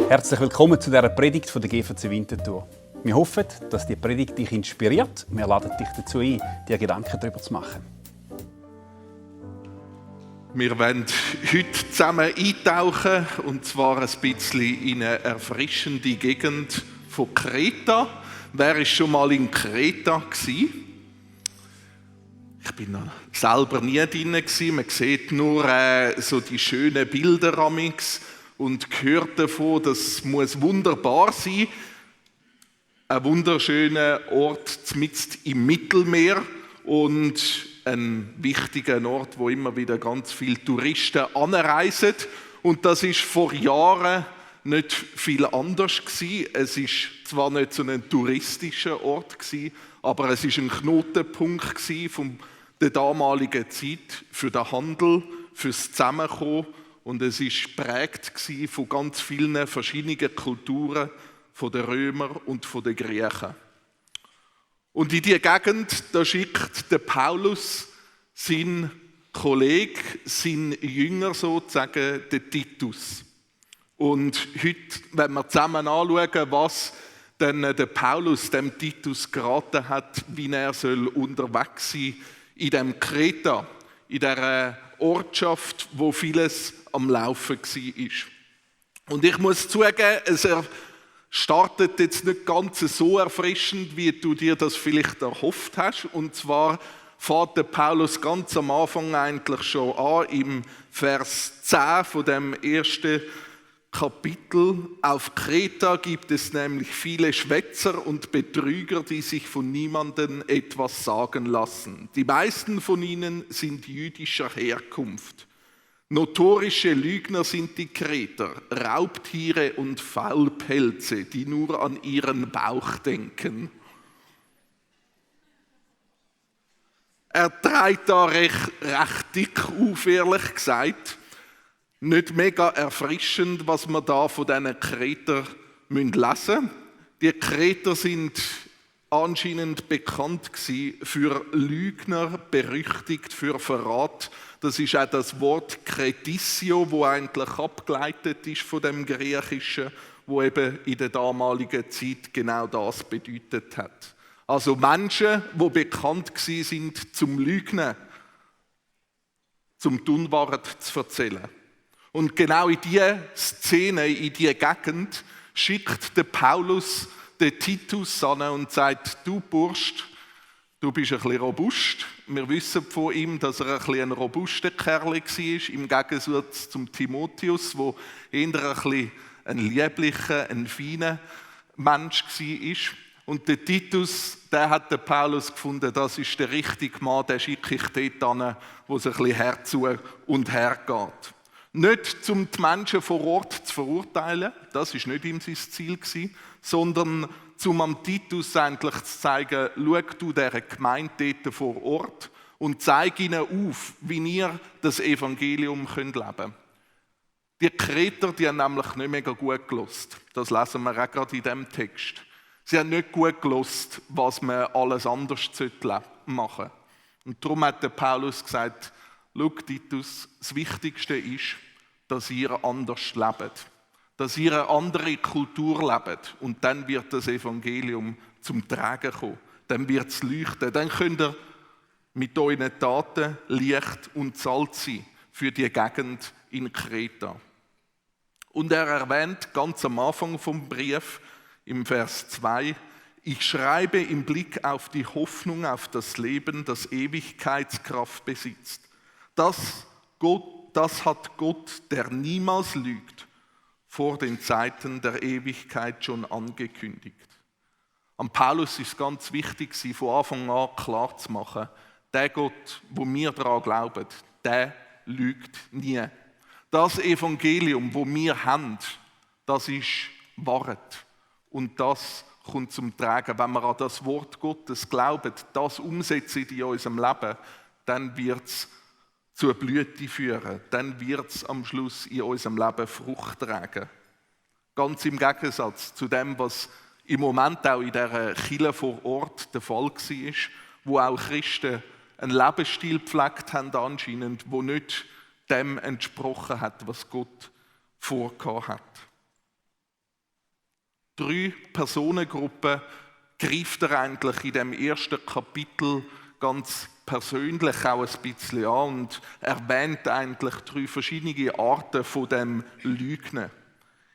Herzlich willkommen zu dieser Predigt von der GVC Winterthur. Wir hoffen, dass die Predigt dich inspiriert. Wir laden dich dazu ein, dir Gedanken darüber zu machen. Wir wollen heute zusammen eintauchen, und zwar ein bisschen in eine erfrischende Gegend von Kreta. Wer war schon mal in Kreta gewesen? Ich bin noch selber nie drin gewesen. Man sieht nur so die schönen Bilder amix und hört davon, das muss wunderbar sein. Ein wunderschöner Ort mitten im Mittelmeer und ein wichtiger Ort, wo immer wieder ganz viele Touristen anreisen. Und das ist vor Jahren nicht viel anders gewesen. Es ist zwar nicht so ein touristischer Ort gewesen, aber es ist ein Knotenpunkt gewesen von der damaligen Zeit für den Handel, fürs Zusammenkommen. Und es ist geprägt gewesen von ganz vielen verschiedenen Kulturen, von den Römern und von den Griechen. Und in diese Gegend, da schickt der Paulus seinen Kollegen, seinen Jünger sozusagen, den Titus. Und heute, wenn wir zusammen anschauen, was dann der Paulus dem Titus geraten hat, wie er soll unterwegs sein in dem Kreta, in dieser Ortschaft, wo vieles am Laufen war. Und ich muss zugeben, es startet jetzt nicht ganz so erfrischend, wie du dir das vielleicht erhofft hast. Und zwar fährt der Paulus ganz am Anfang eigentlich schon an, im Vers 10 von dem ersten Kapitel. Auf Kreta gibt es nämlich viele Schwätzer und Betrüger, die sich von niemandem etwas sagen lassen. Die meisten von ihnen sind jüdischer Herkunft. Notorische Lügner sind die Kreter, Raubtiere und Faulpelze, die nur an ihren Bauch denken. Er trägt da recht dick auf, ehrlich gesagt. Nicht mega erfrischend, was wir da von diesen Kreter lesen müssen. Die Kreter sind anscheinend bekannt gewesen für Lügner, berüchtigt für Verrat. Das ist auch das Wort Kretissio, wo eigentlich abgeleitet ist von dem Griechischen, wo eben in der damaligen Zeit genau das bedeutet hat. Also Menschen, die bekannt gewesen sind zum Lügnen, zum die Unwahrheit zu erzählen. Und genau in diese Szene, in diese Gegend, schickt der Paulus den Titus an und sagt: Du Bursch, du bist ein bisschen robust. Wir wissen von ihm, dass er ein bisschen ein robuster Kerl war, im Gegensatz zum Timotheus, der eher ein bisschen ein lieblicher, ein feiner Mensch war. Und der Titus, der hat der Paulus gefunden, das ist der richtige Mann, den schicke ich dort hin, wo es ein bisschen herzu und her geht. Nicht, um die Menschen vor Ort zu verurteilen, das war nicht ihm sein Ziel, sondern um am Titus eigentlich zu zeigen: Schau du dieser Gemeinde dort vor Ort und zeig ihnen auf, wie ihr das Evangelium leben könnt. Die Kreter, die haben nämlich nicht mega gut gehört. Das lesen wir auch gerade in diesem Text. Sie haben nicht gut gehört, was man alles anders machen sollte. Und darum hat der Paulus gesagt: Schau, Titus, das Wichtigste ist, dass ihr anders lebt. Dass ihr eine andere Kultur lebt. Und dann wird das Evangelium zum Tragen kommen. Dann wird es leuchten. Dann könnt ihr mit euren Taten Licht und Salz sein für die Gegend in Kreta. Und er erwähnt ganz am Anfang vom Brief, im Vers 2, ich schreibe im Blick auf die Hoffnung auf das Leben, das Ewigkeitskraft besitzt. Das hat Gott, der niemals lügt, vor den Zeiten der Ewigkeit schon angekündigt. Am Paulus ist es ganz wichtig, sie von Anfang an klar zu machen: Der Gott, wo wir daran glauben, der lügt nie. Das Evangelium, wo wir haben, das ist Wahrheit. Und das kommt zum Tragen. Wenn wir an das Wort Gottes glauben, das umsetzen in unserem Leben, dann wird es zur Blüte führen. Dann wird es am Schluss in unserem Leben Frucht tragen. Ganz im Gegensatz zu dem, was im Moment auch in dieser Kirche vor Ort der Fall war, wo auch Christen einen Lebensstil gepflegt haben anscheinend, der nicht dem entsprochen hat, was Gott vorgehabt hat. 3 Personengruppen greift er eigentlich in dem ersten Kapitel ganz persönlich auch ein bisschen an und erwähnt eigentlich 3 verschiedene Arten von dem Lügen.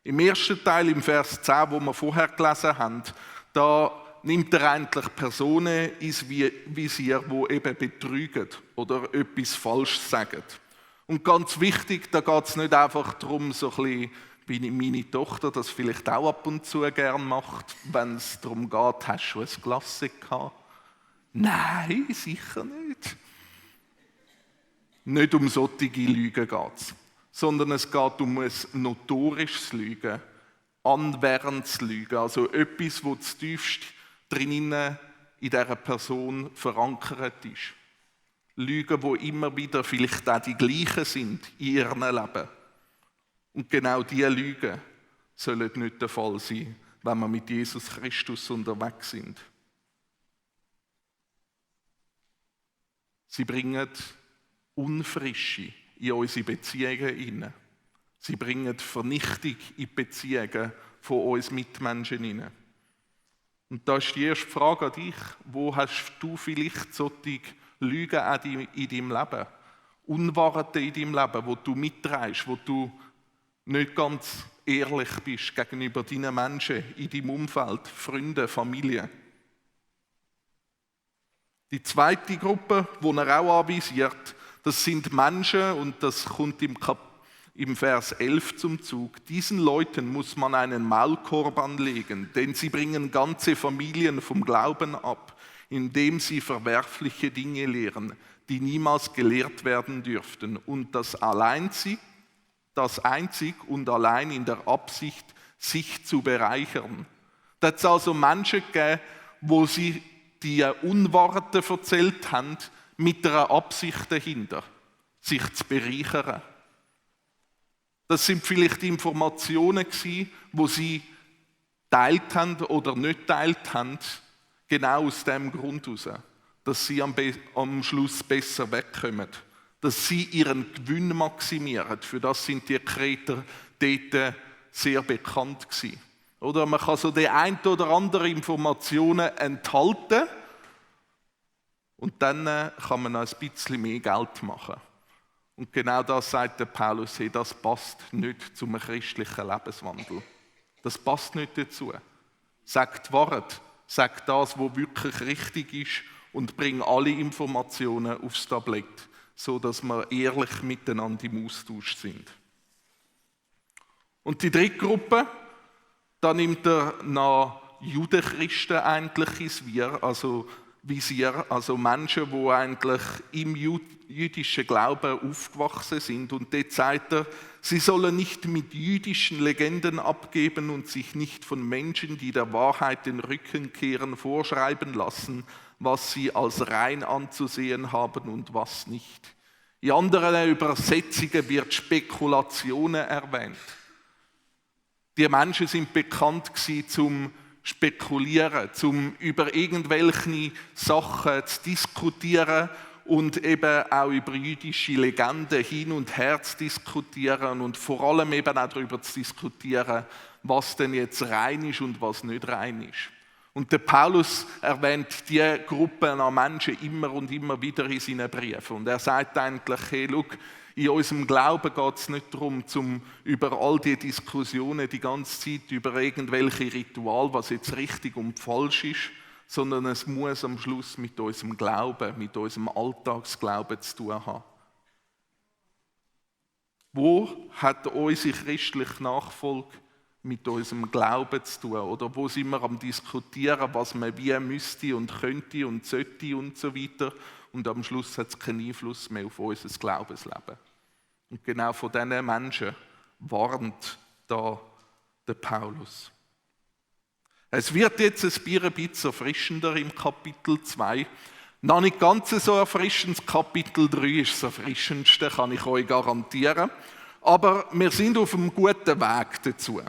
Im ersten Teil, im Vers 10, wo wir vorher gelesen haben, da nimmt er eigentlich Personen ins Visier, die eben betrügen oder etwas falsch sagen. Und ganz wichtig, da geht es nicht einfach darum, so ein bisschen, wie meine Tochter das vielleicht auch ab und zu gerne macht, wenn es darum geht, hast du ein Glas gehabt? Nein, sicher nicht. Nicht um solche Lügen geht es, sondern es geht um ein notorisches Lügen, anwährendes Lügen, also etwas, das zutiefst drinnen in dieser Person verankert ist. Lügen, die immer wieder vielleicht auch die gleichen sind in ihrem Leben. Und genau diese Lügen sollen nicht der Fall sein, wenn wir mit Jesus Christus unterwegs sind. Sie bringen Unfrische in unsere Beziehungen hinein. Sie bringen Vernichtung in die Beziehungen von uns Mitmenschen hinein. Und da ist die erste Frage an dich: Wo hast du vielleicht solche Lügen auch in deinem Leben? Unwahrheiten in deinem Leben, wo du mitträgst, wo du nicht ganz ehrlich bist gegenüber deinen Menschen in deinem Umfeld, Freunden, Familie. Die zweite Gruppe, die er auch anvisiert, das sind Menschen, und das kommt im Vers 11 zum Zug. Diesen Leuten muss man einen Maulkorb anlegen, denn sie bringen ganze Familien vom Glauben ab, indem sie verwerfliche Dinge lehren, die niemals gelehrt werden dürften, und das einzig und allein in der Absicht, sich zu bereichern. Da hat es also Menschen gegeben, wo sie die Unwahrheiten erzählt haben, mit einer Absicht dahinter, sich zu bereichern. Das sind vielleicht Informationen gewesen, die sie teilt haben oder nicht teilt haben, genau aus dem Grund heraus, dass sie am Schluss besser wegkommen, dass sie ihren Gewinn maximieren. Für das sind die Kreter dort sehr bekannt gewesen. Oder man kann so die ein oder andere Informationen enthalten und dann kann man noch ein bisschen mehr Geld machen. Und genau das sagt der Paulus, hey, das passt nicht zum christlichen Lebenswandel. Das passt nicht dazu. Sag die Wahrheit, sag das, was wirklich richtig ist, und bring alle Informationen aufs Tablett, so dass wir ehrlich miteinander im Austausch sind. Und die dritte Gruppe, da nimmt er nach Judenchristen eigentlich ins Visier, also Menschen, die eigentlich im jüdischen Glauben aufgewachsen sind. Und dort sagt er, sie sollen nicht mit jüdischen Legenden abgeben und sich nicht von Menschen, die der Wahrheit den Rücken kehren, vorschreiben lassen, was sie als rein anzusehen haben und was nicht. In anderen Übersetzungen wird Spekulationen erwähnt. Die Menschen sind bekannt gewesen zum Spekulieren, zum über irgendwelche Sachen zu diskutieren und eben auch über jüdische Legenden hin und her zu diskutieren und vor allem eben auch darüber zu diskutieren, was denn jetzt rein ist und was nicht rein ist. Und der Paulus erwähnt diese Gruppen an Menschen immer und immer wieder in seinen Briefen. Und er sagt eigentlich, hey, schau, in unserem Glauben geht es nicht darum, über all die Diskussionen die ganze Zeit über irgendwelche Rituale, was jetzt richtig und falsch ist, sondern es muss am Schluss mit unserem Glauben, mit unserem Alltagsglauben zu tun haben. Wo hat unsere christliche Nachfolge mit unserem Glauben zu tun? Oder wo sind wir am Diskutieren, was man wie müsste und könnte und sollte und so weiter? Und am Schluss hat es keinen Einfluss mehr auf unser Glaubensleben. Und genau von diesen Menschen warnt da der Paulus. Es wird jetzt ein bisschen erfrischender im Kapitel 2. Noch nicht ganz so erfrischend, das Kapitel 3 ist das erfrischendste, kann ich euch garantieren. Aber wir sind auf einem guten Weg dazu.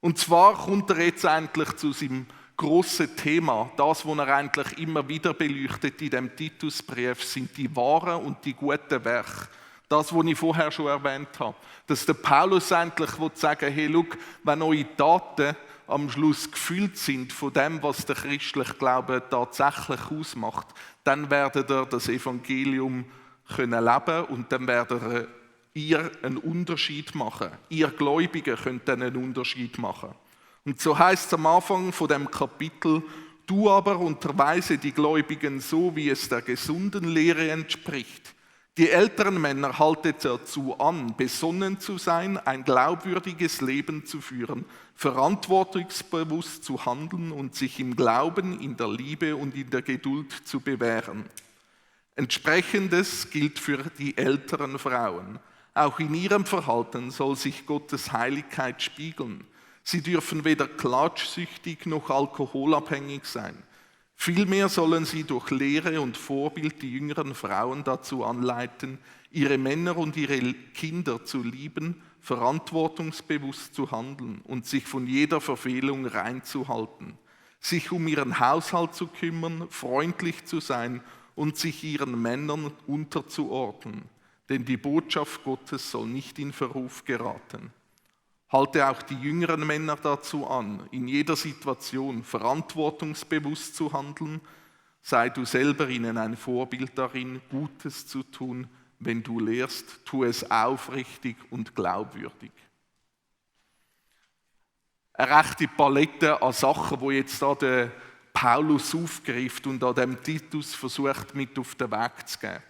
Und zwar kommt er jetzt eigentlich zu seinem grossen Thema. Das, was er eigentlich immer wieder beleuchtet in dem Titusbrief, sind die wahren und die guten Werke. Das, was ich vorher schon erwähnt habe. Dass der Paulus eigentlich sagen will, hey, schau, wenn eure Taten am Schluss gefüllt sind von dem, was der christliche Glaube tatsächlich ausmacht, dann werdet ihr das Evangelium können leben und dann werdet ihr einen Unterschied machen. Ihr Gläubigen könnt dann einen Unterschied machen. Und so heißt es am Anfang von dem Kapitel: Du aber unterweise die Gläubigen so, wie es der gesunden Lehre entspricht. Die älteren Männer haltet dazu an, besonnen zu sein, ein glaubwürdiges Leben zu führen, verantwortungsbewusst zu handeln und sich im Glauben, in der Liebe und in der Geduld zu bewähren. Entsprechendes gilt für die älteren Frauen. Auch in ihrem Verhalten soll sich Gottes Heiligkeit spiegeln. Sie dürfen weder klatschsüchtig noch alkoholabhängig sein. Vielmehr sollen sie durch Lehre und Vorbild die jüngeren Frauen dazu anleiten, ihre Männer und ihre Kinder zu lieben, verantwortungsbewusst zu handeln und sich von jeder Verfehlung reinzuhalten, sich um ihren Haushalt zu kümmern, freundlich zu sein und sich ihren Männern unterzuordnen. Denn die Botschaft Gottes soll nicht in Verruf geraten. Halte auch die jüngeren Männer dazu an, in jeder Situation verantwortungsbewusst zu handeln. Sei du selber ihnen ein Vorbild darin, Gutes zu tun. Wenn du lehrst, tu es aufrichtig und glaubwürdig. Eine rechte Palette an Sachen, die jetzt da der Paulus aufgreift und an dem Titus versucht, mit auf den Weg zu geben.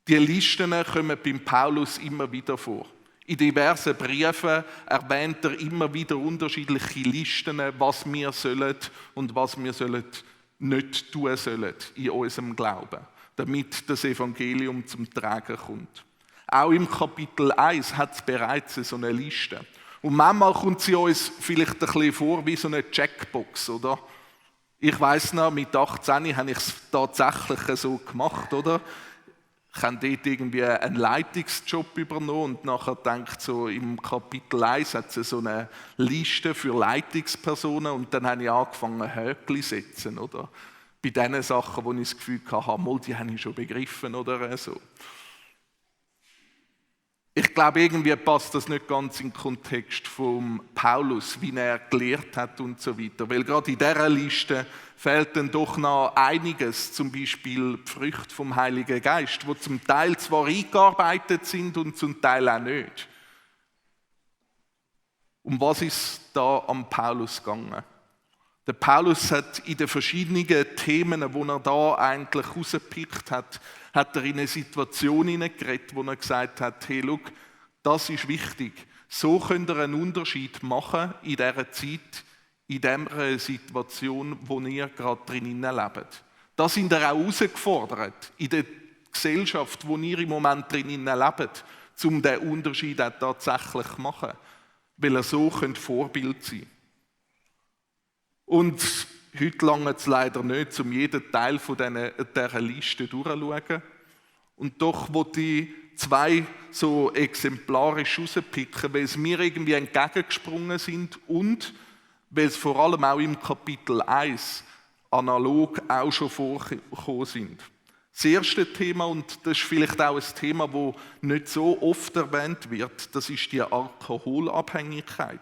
Die Listen kommen beim Paulus immer wieder vor. In diversen Briefen erwähnt er immer wieder unterschiedliche Listen, was wir sollen und was wir nicht tun sollen in unserem Glauben, damit das Evangelium zum Tragen kommt. Auch im Kapitel 1 hat es bereits so eine Liste. Und manchmal kommt sie uns vielleicht ein bisschen vor wie so eine Checkbox, oder? Ich weiss noch, mit 18 habe ich es tatsächlich so gemacht, oder? Ich habe dort irgendwie einen Leitungsjob übernommen und nachher denkt so, im Kapitel 1 hat es so eine Liste für Leitungspersonen und dann habe ich angefangen, Häkchen zu setzen, oder? Bei den Sachen, wo ich das Gefühl hatte, die habe ich schon begriffen oder so. Ich glaube, irgendwie passt das nicht ganz in den Kontext von Paulus, wie er gelehrt hat und so weiter. Weil gerade in dieser Liste fehlt dann doch noch einiges, zum Beispiel die Früchte vom Heiligen Geist, die zum Teil zwar eingearbeitet sind und zum Teil auch nicht. Um was ist da am Paulus gegangen? Der Paulus hat in den verschiedenen Themen, die er da eigentlich rausgepickt hat, hat er in eine Situation hineingeredet, wo er gesagt hat, hey, schau, das ist wichtig. So könnt ihr einen Unterschied machen in dieser Zeit, in dieser Situation, wo ihr gerade drin lebt. Da sind ihr auch herausgefordert, in der Gesellschaft, wo ihr im Moment drin lebt, um diesen Unterschied auch tatsächlich zu machen. Weil ihr so Vorbild sein könnt. Und heute langt es leider nicht, um jeden Teil von dieser Liste durchzuschauen. Und doch wollte ich zwei so exemplarisch rauspicken, weil es mir irgendwie entgegengesprungen sind und weil es vor allem auch im Kapitel 1 analog auch schon vorgekommen sind. Das erste Thema, und das ist vielleicht auch ein Thema, das nicht so oft erwähnt wird, das ist die Alkoholabhängigkeit.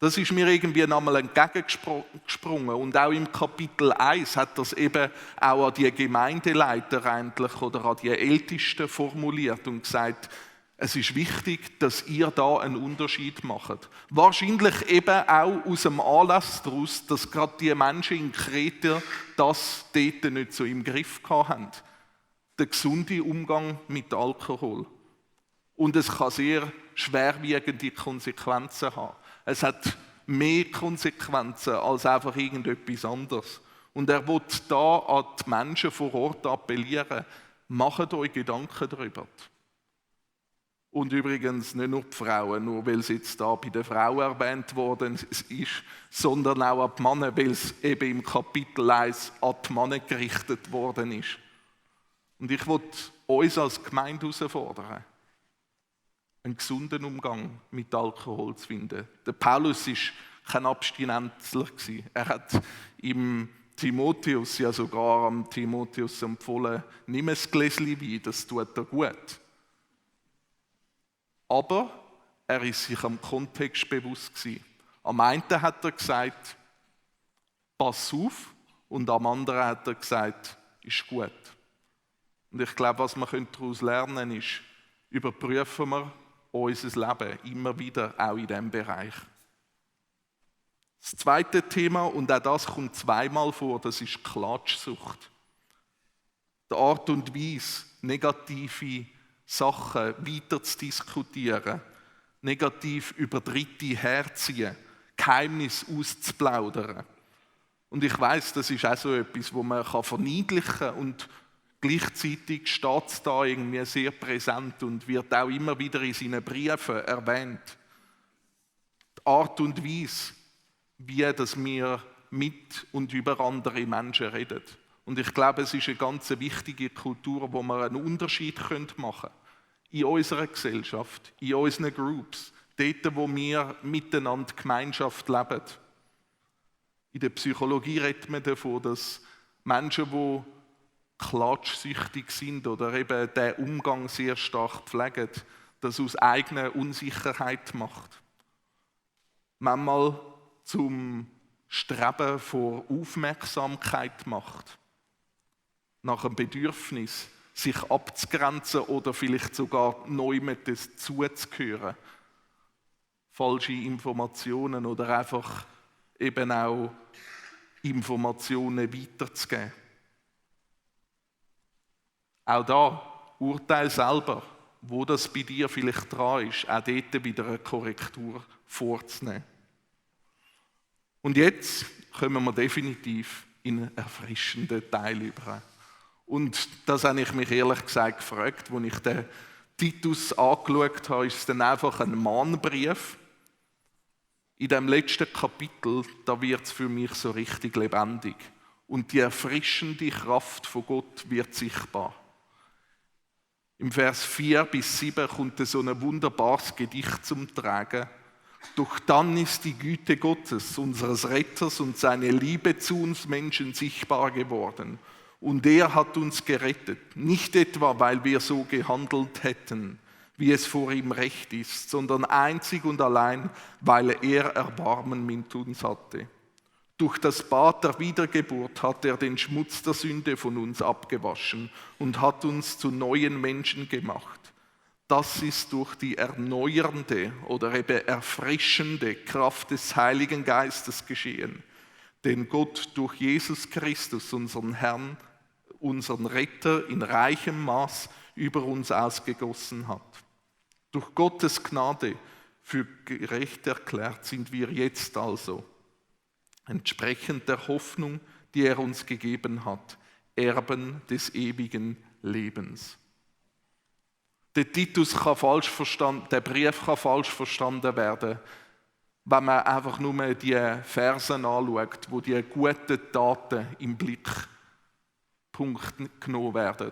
Das ist mir irgendwie einmal entgegengesprungen. Und auch im Kapitel 1 hat das eben auch an die Gemeindeleiter eigentlich oder an die Ältesten formuliert und gesagt, es ist wichtig, dass ihr da einen Unterschied macht. Wahrscheinlich eben auch aus dem Anlass daraus, dass gerade die Menschen in Kreta das dort nicht so im Griff hatten. Der gesunde Umgang mit Alkohol. Und es kann sehr schwerwiegende Konsequenzen haben. Es hat mehr Konsequenzen als einfach irgendetwas anderes. Und er will da an die Menschen vor Ort appellieren, macht euch Gedanken darüber. Und übrigens nicht nur die Frauen, nur weil es jetzt da bei den Frauen erwähnt worden ist, sondern auch an die Männer, weil es eben im Kapitel 1 an die Männer gerichtet worden ist. Und ich will uns als Gemeinde herausfordern, einen gesunden Umgang mit Alkohol zu finden. Der Paulus war kein Abstinenzler. Er hat im Timotheus, ja sogar am Timotheus empfohlen, nimm ein Gläschen Wein, das tut dir gut. Aber er ist sich am Kontext bewusst gewesen. Am einen hat er gesagt, pass auf, und am anderen hat er gesagt, ist gut. Und ich glaube, was wir daraus lernen können, ist, überprüfen wir unser Leben immer wieder, auch in diesem Bereich. Das zweite Thema, und auch das kommt zweimal vor, das ist Klatschsucht. Die Art und Weise, negative Sachen weiter zu diskutieren, negativ über Dritte herziehen, Geheimnisse auszuplaudern. Und ich weiss, das ist auch so etwas, wo man verniedlichen kann und gleichzeitig steht es da irgendwie sehr präsent und wird auch immer wieder in seinen Briefen erwähnt. Die Art und Weise, wie dass wir mit und über andere Menschen reden. Und ich glaube, es ist eine ganz wichtige Kultur, wo wir einen Unterschied machen können. In unserer Gesellschaft, in unseren Groups, dort, wo wir miteinander Gemeinschaft leben. In der Psychologie redet man davon, dass Menschen, die klatschsüchtig sind oder eben den Umgang sehr stark pflegen, das aus eigener Unsicherheit macht. Manchmal zum Streben vor Aufmerksamkeit macht. Nach einem Bedürfnis, sich abzugrenzen oder vielleicht sogar neu mit das zuzugehören. Falsche Informationen oder einfach eben auch Informationen weiterzugeben. Auch da, Urteil selber, wo das bei dir vielleicht dran ist, auch dort wieder eine Korrektur vorzunehmen. Und jetzt kommen wir definitiv in einen erfrischenden Teil über. Und das habe ich mich ehrlich gesagt gefragt, als ich den Titus angeschaut habe, ist es dann einfach ein Mahnbrief. In dem letzten Kapitel, da wird es für mich so richtig lebendig. Und die erfrischende Kraft von Gott wird sichtbar. Im Vers 4 bis 7 kommt so ein wunderbares Gedicht zum Tragen. Doch dann ist die Güte Gottes, unseres Retters, und seine Liebe zu uns Menschen sichtbar geworden. Und er hat uns gerettet, nicht etwa, weil wir so gehandelt hätten, wie es vor ihm recht ist, sondern einzig und allein, weil er Erbarmen mit uns hatte. Durch das Bad der Wiedergeburt hat er den Schmutz der Sünde von uns abgewaschen und hat uns zu neuen Menschen gemacht. Das ist durch die erneuernde oder eben erfrischende Kraft des Heiligen Geistes geschehen, den Gott durch Jesus Christus, unseren Herrn, unseren Retter, in reichem Maß über uns ausgegossen hat. Durch Gottes Gnade für gerecht erklärt sind wir jetzt also, entsprechend der Hoffnung, die er uns gegeben hat, Erben des ewigen Lebens. Der Brief kann falsch verstanden werden, wenn man einfach nur die Versen anschaut, wo die guten Taten im Blickpunkt genommen werden.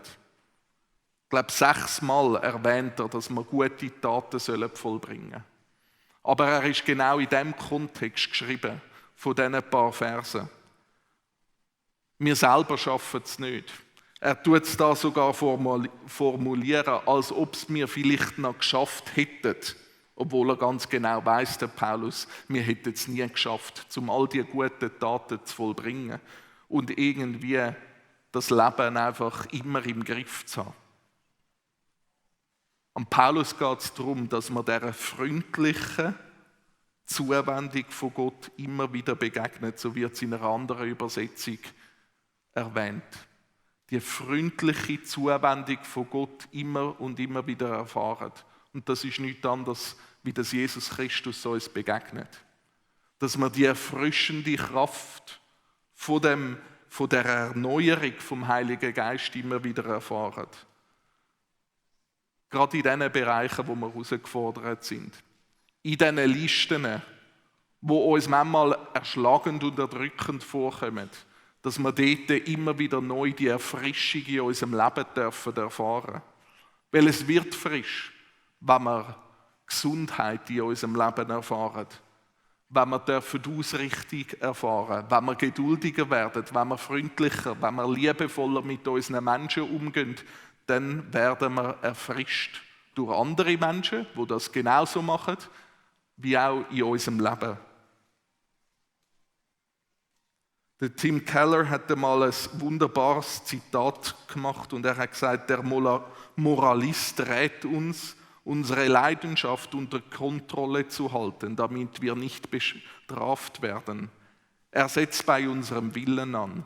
Ich glaube, 6-mal erwähnt er, dass wir gute Taten vollbringen sollen. Aber er ist genau in diesem Kontext geschrieben, von diesen paar Versen. Wir selber schaffen es nicht. Er tut es da sogar formulieren, als ob es wir vielleicht noch geschafft hätten. Obwohl er ganz genau weiss, der Paulus, wir hätten es nie geschafft, um all die guten Taten zu vollbringen und irgendwie das Leben einfach immer im Griff zu haben. Am Paulus geht es darum, dass man dieser freundlichen Zuwendung von Gott immer wieder begegnet, so wird es in einer anderen Übersetzung erwähnt. Die freundliche Zuwendung von Gott immer und immer wieder erfahren. Und das ist nichts anderes, wie das Jesus Christus uns begegnet. Dass wir die erfrischende Kraft von der Erneuerung vom Heiligen Geist immer wieder erfahren. Gerade in den Bereichen, wo wir herausgefordert sind. In diesen Listen, die uns manchmal erschlagend und erdrückend vorkommen, dass wir dort immer wieder neu die Erfrischung in unserem Leben dürfen erfahren. Weil es wird frisch, wenn wir Gesundheit in unserem Leben erfahren, wenn wir Ausrichtung erfahren, wenn wir geduldiger werden, wenn wir freundlicher, wenn wir liebevoller mit unseren Menschen umgehen, dann werden wir erfrischt durch andere Menschen, die das genauso machen, wie auch in unserem Leben. Der Tim Keller hat einmal ein wunderbares Zitat gemacht und er hat gesagt, der Moralist rät uns, unsere Leidenschaft unter Kontrolle zu halten, damit wir nicht bestraft werden. Er setzt bei unserem Willen an.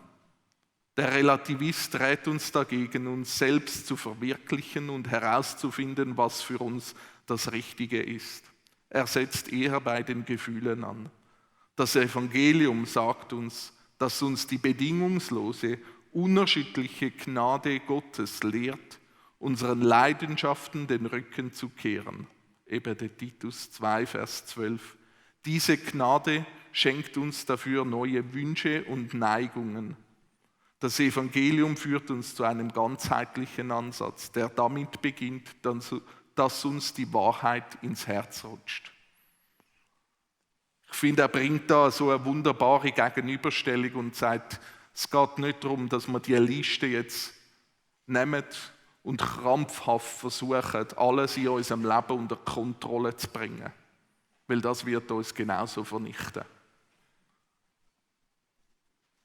Der Relativist rät uns dagegen, uns selbst zu verwirklichen und herauszufinden, was für uns das Richtige ist. Er setzt eher bei den Gefühlen an. Das Evangelium sagt uns, dass uns die bedingungslose, unerschütterliche Gnade Gottes lehrt, unseren Leidenschaften den Rücken zu kehren. Eben der Titus 2, Vers 12. Diese Gnade schenkt uns dafür neue Wünsche und Neigungen. Das Evangelium führt uns zu einem ganzheitlichen Ansatz, der damit beginnt, dass uns die Wahrheit ins Herz rutscht. Ich finde, er bringt da so eine wunderbare Gegenüberstellung und sagt, es geht nicht darum, dass wir die Liste jetzt nehmen und krampfhaft versuchen, alles in unserem Leben unter Kontrolle zu bringen. Weil das wird uns genauso vernichten.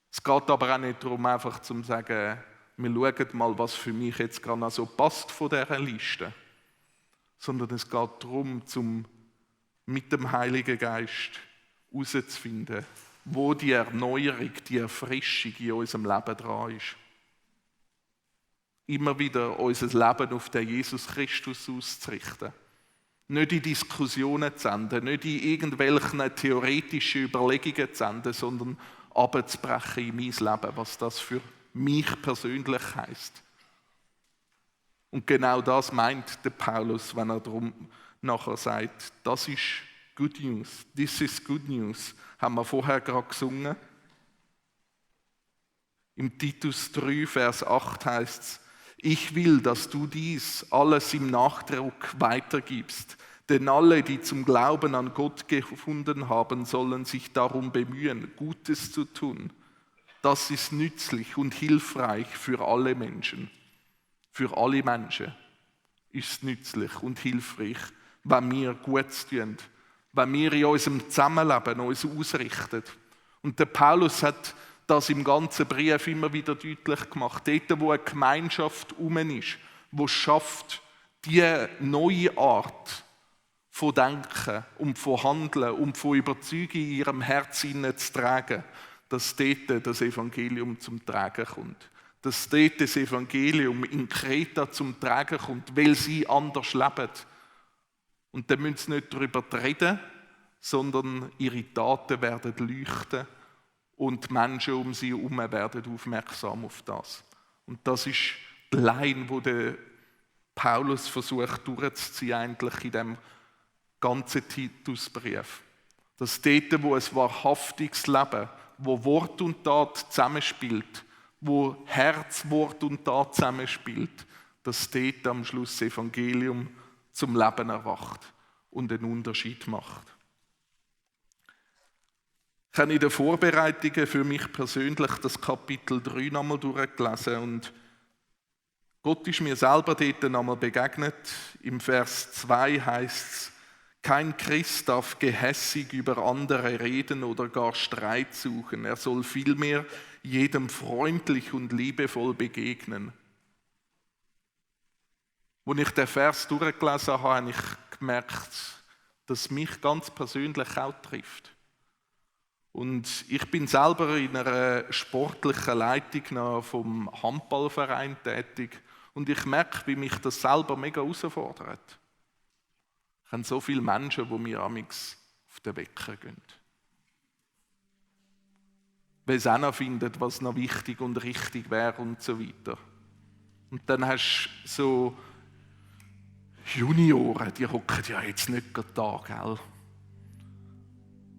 Es geht aber auch nicht darum, einfach zu sagen, wir schauen mal, was für mich jetzt gerade so passt von dieser Liste. Sondern es geht darum, mit dem Heiligen Geist herauszufinden, wo die Erneuerung, die Erfrischung in unserem Leben dran ist. Immer wieder unser Leben auf den Jesus Christus auszurichten. Nicht in Diskussionen zu enden, nicht in irgendwelchen theoretischen Überlegungen zu enden, sondern abzubrechen in mein Leben, was das für mich persönlich heisst. Und genau das meint der Paulus, wenn er darum nachher sagt, das ist Good News, this is good news, haben wir vorher gerade gesungen. Im Titus 3, Vers 8 heißt es, ich will, dass du dies alles im Nachdruck weitergibst, denn alle, die zum Glauben an Gott gefunden haben, sollen sich darum bemühen, Gutes zu tun. Das ist nützlich und hilfreich für alle Menschen. Für alle Menschen ist es nützlich und hilfreich, wenn wir Gutes tun, wenn wir in unserem Zusammenleben uns ausrichten. Und der Paulus hat das im ganzen Brief immer wieder deutlich gemacht. Dort, wo eine Gemeinschaft herum ist, wo es schafft, diese neue Art von Denken und von Handeln und von Überzeugung in ihrem Herzen zu tragen, dass dort das Evangelium zum Tragen kommt. Dass dort das Evangelium in Kreta zum Tragen kommt, weil sie anders leben. Und dann müssen sie nicht darüber reden, sondern ihre Taten werden leuchten und die Menschen um sie herum werden aufmerksam auf das. Und das ist die Line, die der Paulus versucht durchzuziehen, eigentlich in diesem ganzen Titusbrief. Dass dort, wo ein wahrhaftiges Leben, wo Wort und Tat zusammenspielt, wo Herz, Wort und Tat zusammenspielt, dass dort am Schluss das Evangelium zum Leben erwacht und einen Unterschied macht. Ich habe in den Vorbereitungen für mich persönlich das Kapitel 3 nochmal durchgelesen und Gott ist mir selber dort nochmal begegnet. Im Vers 2 heißt es, kein Christ darf gehässig über andere reden oder gar Streit suchen. Er soll vielmehr jedem freundlich und liebevoll begegnen. Als ich den Vers durchgelesen habe, habe ich gemerkt, dass es mich ganz persönlich auch trifft. Und ich bin selber in einer sportlichen Leitung vom Handballverein tätig und ich merke, wie mich das selber mega herausfordert. Ich habe so viele Menschen, die mir amigs auf den Wecker gehen. Weil sie auch noch finden, was noch wichtig und richtig wäre und so weiter. Und dann hast du so Junioren, die hocken ja jetzt nicht gerade da, gell?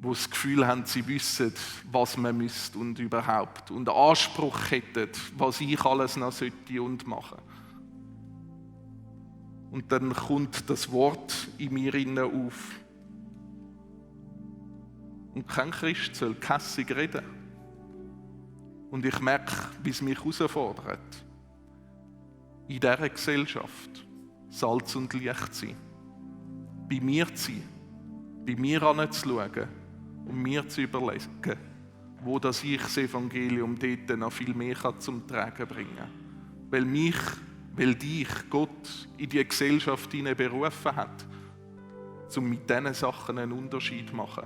Die das Gefühl haben, sie wissen, was man müsste und überhaupt. Und Anspruch hätten, was ich alles noch sollte und machen. Und dann kommt das Wort in mir auf. Und kein Christ soll kässig reden. Und ich merke, wie es mich herausfordert. In dieser Gesellschaft Salz und Licht zu sein. Bei mir zu sein. Bei mir anzuschauen und mir zu überlegen, wo das ich das Evangelium dort noch viel mehr zum Tragen bringen kann. Weil dich Gott in die Gesellschaft hinein berufen hat, um mit diesen Sachen einen Unterschied zu machen.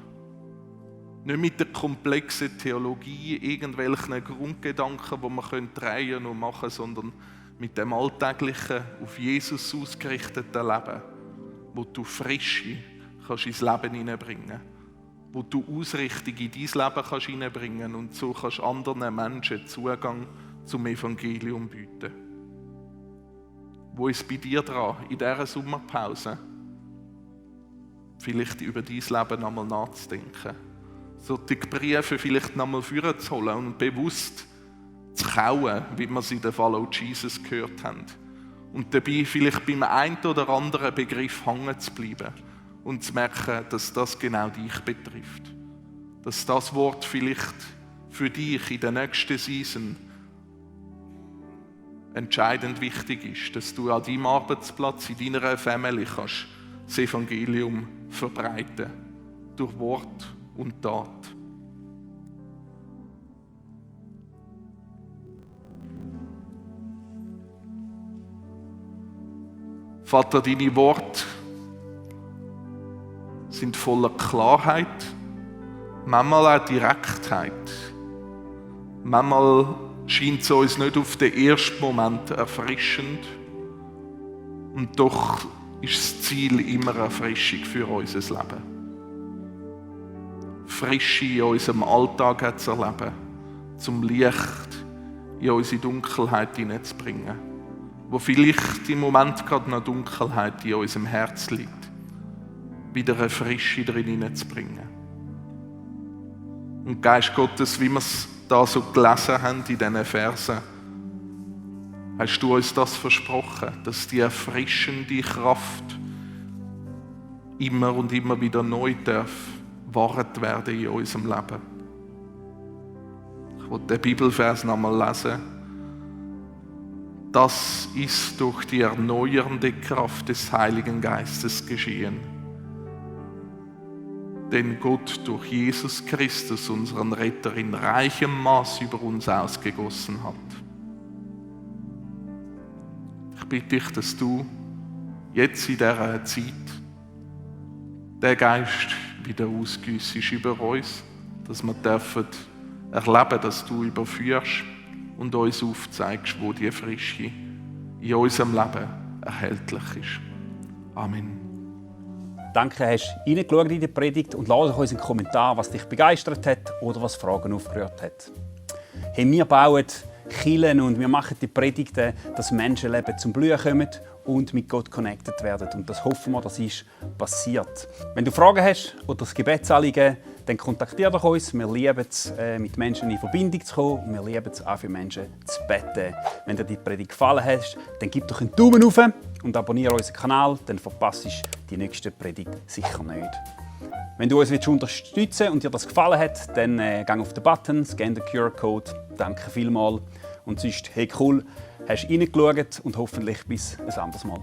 Nicht mit der komplexen Theologie, irgendwelchen Grundgedanken, die man drehen und machen können, sondern mit dem alltäglichen, auf Jesus ausgerichteten Leben, wo du Frische kannst ins Leben hineinbringen, wo du Ausrichtung in dein Leben kannst hineinbringen und so kannst anderen Menschen Zugang zum Evangelium bieten. Wo ist bei dir dran, in dieser Sommerpause, vielleicht über dein Leben einmal nachzudenken, solche Briefe vielleicht einmal vorzuholen und bewusst zu kauen, wie wir sie in der Follow Jesus gehört haben. Und dabei vielleicht beim einen oder anderen Begriff hängen zu bleiben und zu merken, dass das genau dich betrifft. Dass das Wort vielleicht für dich in der nächsten Season entscheidend wichtig ist, dass du an deinem Arbeitsplatz, in deiner Family kannst das Evangelium verbreiten, durch Wort und Tat. Vater, deine Worte sind voller Klarheit, manchmal auch Direktheit. Manchmal scheint es uns nicht auf den ersten Moment erfrischend und doch ist das Ziel immer Erfrischung für unser Leben. Frische in unserem Alltag zu erleben, zum Licht in unsere Dunkelheit hineinzubringen, wo vielleicht im Moment gerade noch Dunkelheit in unserem Herz liegt, wieder eine Frische drin hineinzubringen. Und Geist Gottes, wie wir es da so gelesen haben in diesen Versen, hast du uns das versprochen, dass die erfrischende Kraft immer und immer wieder neu darf gewahrt werden in unserem Leben. Ich will den Bibelvers nochmal lesen. Das ist durch die erneuernde Kraft des Heiligen Geistes geschehen, den Gott durch Jesus Christus, unseren Retter, in reichem Maß über uns ausgegossen hat. Ich bitte dich, dass du jetzt in dieser Zeit den Geist wieder ausgüssest über uns, dass wir dürfen erleben, dass du überführst und uns aufzeigst, wo die Frische in unserem Leben erhältlich ist. Amen. Danke, hast du reingeschaut in die Predigt und lass uns einen Kommentar, was dich begeistert hat oder was Fragen aufgerührt hat. Hey, wir bauen Kirchen und wir machen die Predigten, dass Menschenleben zum Blühen kommen und mit Gott connected werden. Und das hoffen wir, das ist passiert. Wenn du Fragen hast oder das Gebetsanliegen, dann kontaktiere doch uns. Wir lieben es, mit Menschen in Verbindung zu kommen. Wir lieben es auch für Menschen zu beten. Wenn dir die Predigt gefallen hat, dann gib doch einen Daumen hoch und abonniere unseren Kanal, dann verpasst du die nächste Predigt sicher nicht. Wenn du uns unterstützen willst und dir das gefallen hat, dann geh auf den Button, scan den QR-Code. Danke vielmals. Und sonst, hey cool, hast du reingeschaut und hoffentlich bis ein anderes Mal.